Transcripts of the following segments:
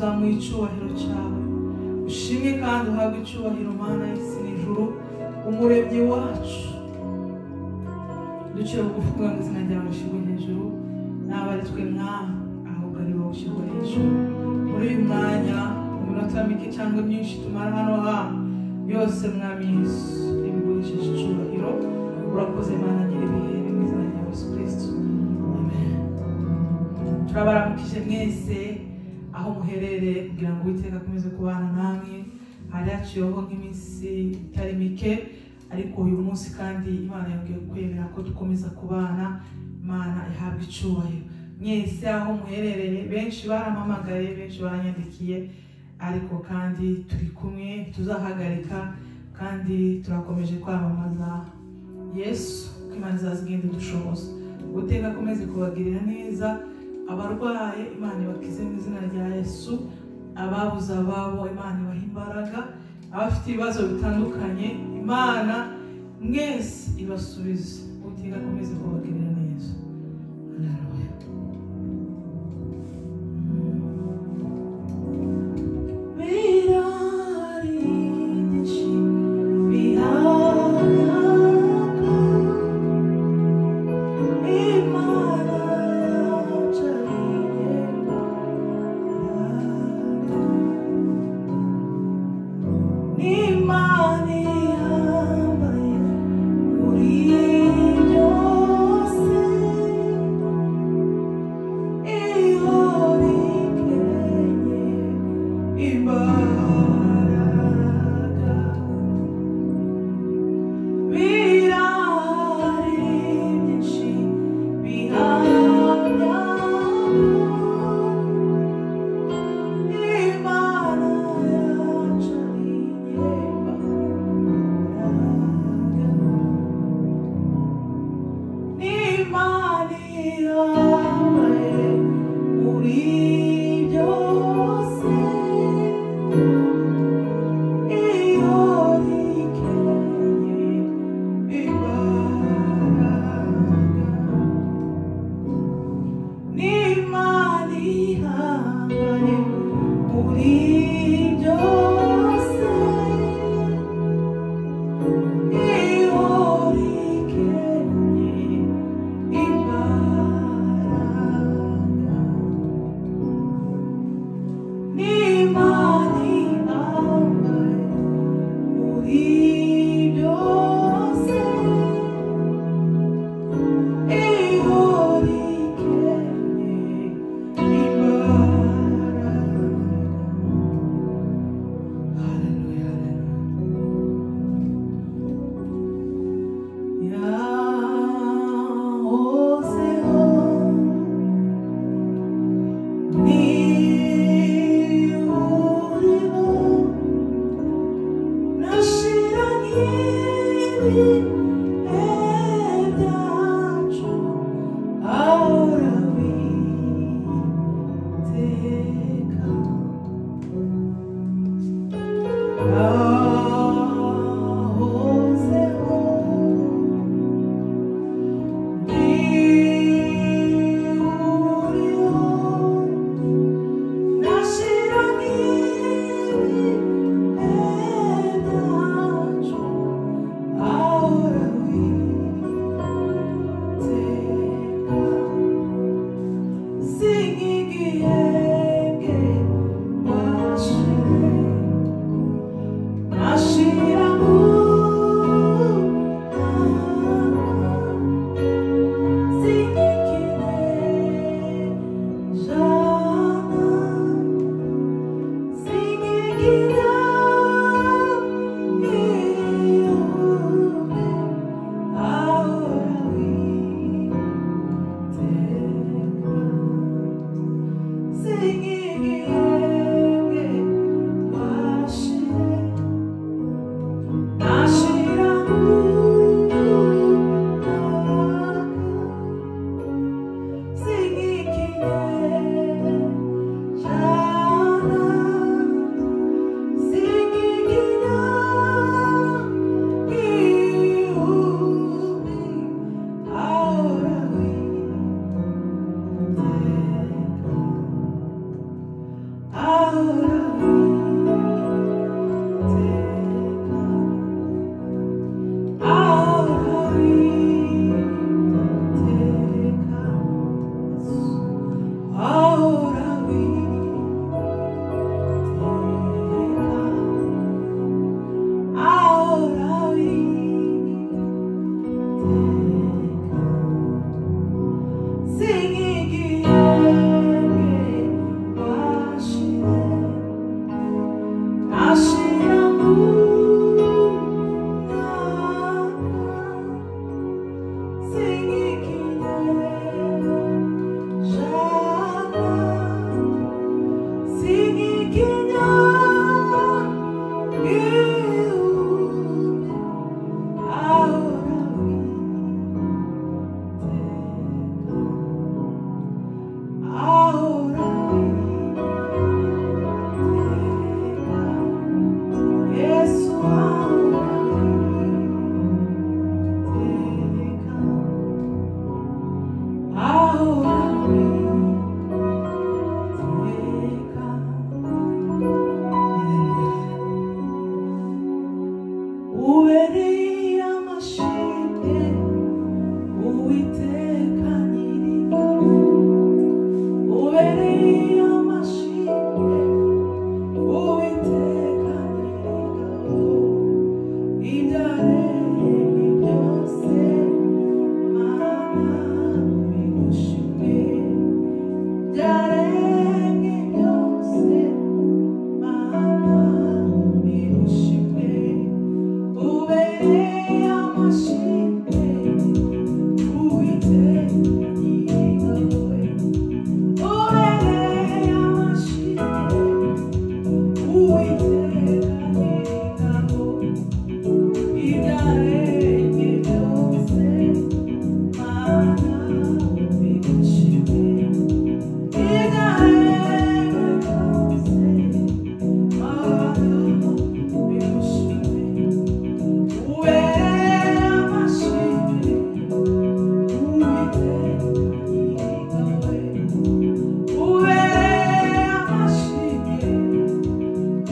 Tuzamuye icyubahiro cyawe, ushimwe kandi uhabwe icyubahiro Mana y'isi n'ijuru, umuremyi wacu. Ducire bugufi kugira ngo izina ryawe rishyirwe hejuru, naba ari twe Mwami, ahubwo ari wowe ushyirwa hejuru. Muri uyu mwanya, mu minota mike cyangwa myinshi tumara hano hantu yose, Mwami Yesu, ibiguhesheje icyubahiro. Urakoze Mana nyir'ibihe, mu izina rya Yesu Kristo, amen. Turabaramukije mwese aho muherereye kugira ngo Uwiteka akomeze kubana namwe. Hari haciyeho nk'iminsi itari mike, ariko uyu munsi kandi Imana yongeye kwemera ko dukomeza kubana. Imana ihabwa icyubahiro mwese aho muherereye. Benshi barampamagaye, benshi baranyandikiye, ariko kandi turi kumwe, tuzahagarika kandi turakomeje kwamamaza Yesu, ko Imana izazigenda idushoboza. Uwiteka akomeze kubagirira neza. Abarwaye Imana ibakize mu izina rya Yesu, ababuze ababo Imana ibahe imbaraga, abafite ibibazo bitandukanye Imana mwese ibasubize. Uwiteka akomeze kubagirira neza. Haleluya. Uwiteka Nyiringabo, ubereye amashimwe. Uwiteka Nyiringabo, ibyaremwe byose Mana bigushime. Ibyaremwe byose Mana bigushime. Ubereye amashimwe. Uwiteka Nyiringabo, ubereye amashimwe. Uwiteka Nyiringabo, ibyaremwe byose Mana bigushime. Ibyaremwe byose Mana bigushime. Ubereye amashimwe. Uwiteka Nyiringabo, ubereye amashimwe.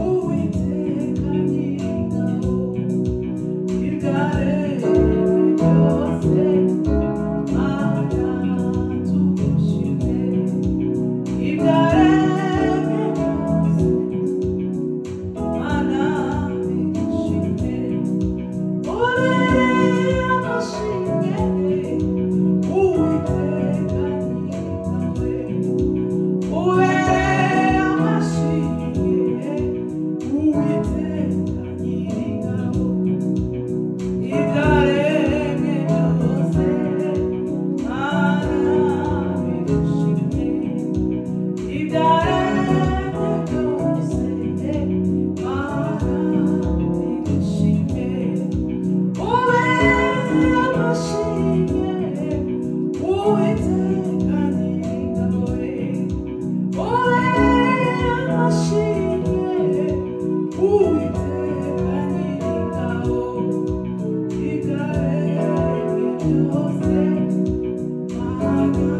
Uwiteka Nyiringabo, ibyaremwe byose Mana tugushime. Ibyaremwe byose Mana bigushime. Ubereye amashimwe. Uwiteka Nyiringabo, ubereye amashimwe. Uwiteka Nyiringabo, ibyaremwe byose Mana bigushime. Ibyaremwe byose Mana bigushime. Ubereye amashimwe. Uwiteka Nyiringabo, ubereye amashimwe. Uwiteka Nyiringabo, ibyaremwe byose Mana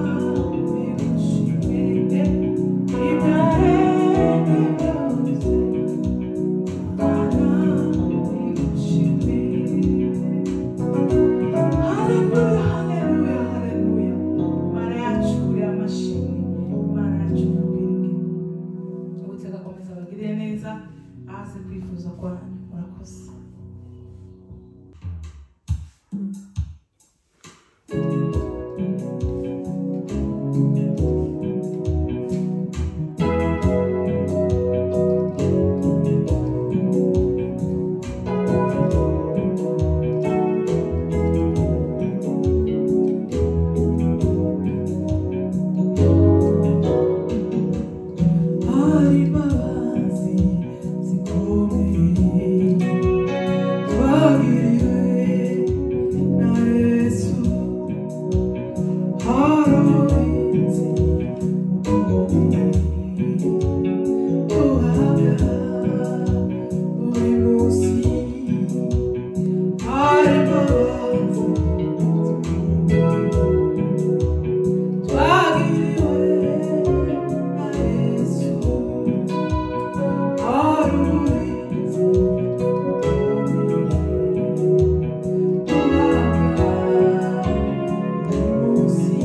bigushime. Ibyaremwe byose Mana bigushime. Haleluya, haleluya, haleluya. Mana yacu uri amashimwe, Mana yacu urakwiriye. Uwiteka akomeza abagirire neza, aze kwifuza kwanyu. Murakoze. Hari imbabazi zikomeye twagiriwe na Yesu, hari uburinzi bukomeye duhabwa buri munsi. Hari imbabazi zikomeye twagiriwe na Yesu, hari uburinzi bukomeye duhabwa buri munsi.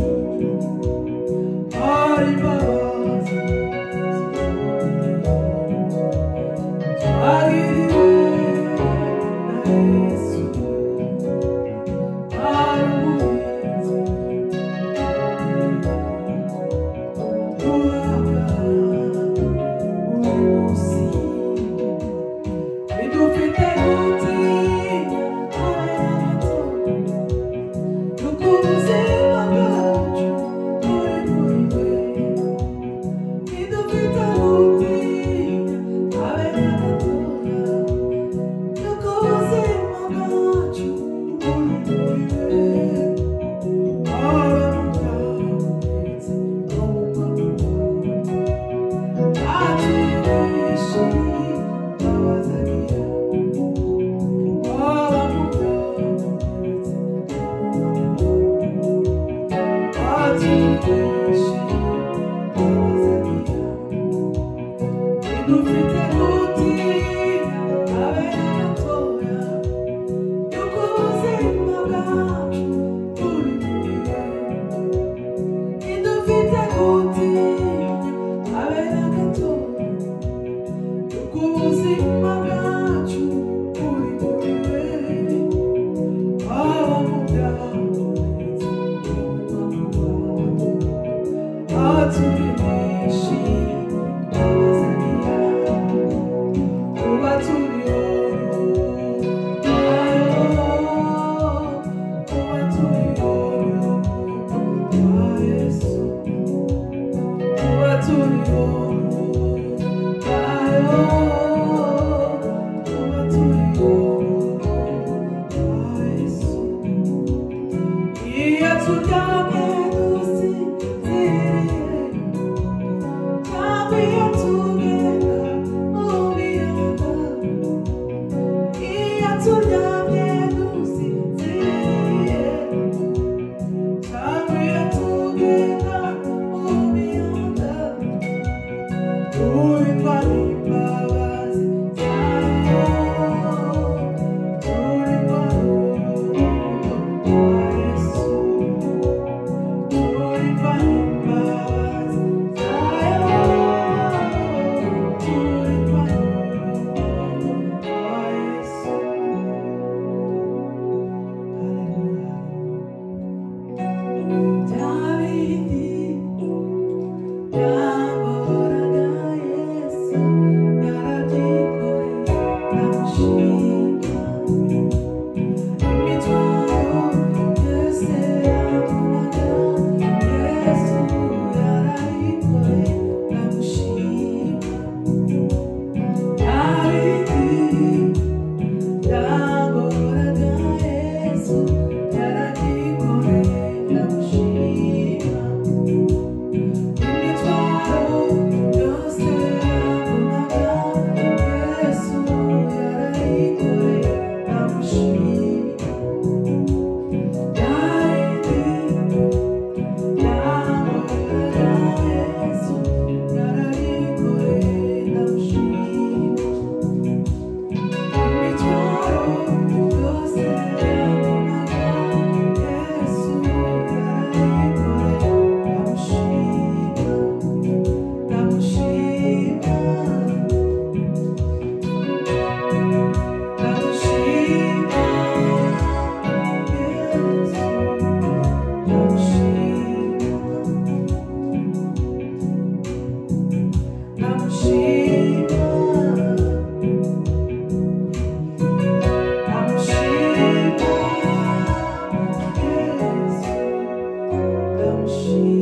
Ndamushima.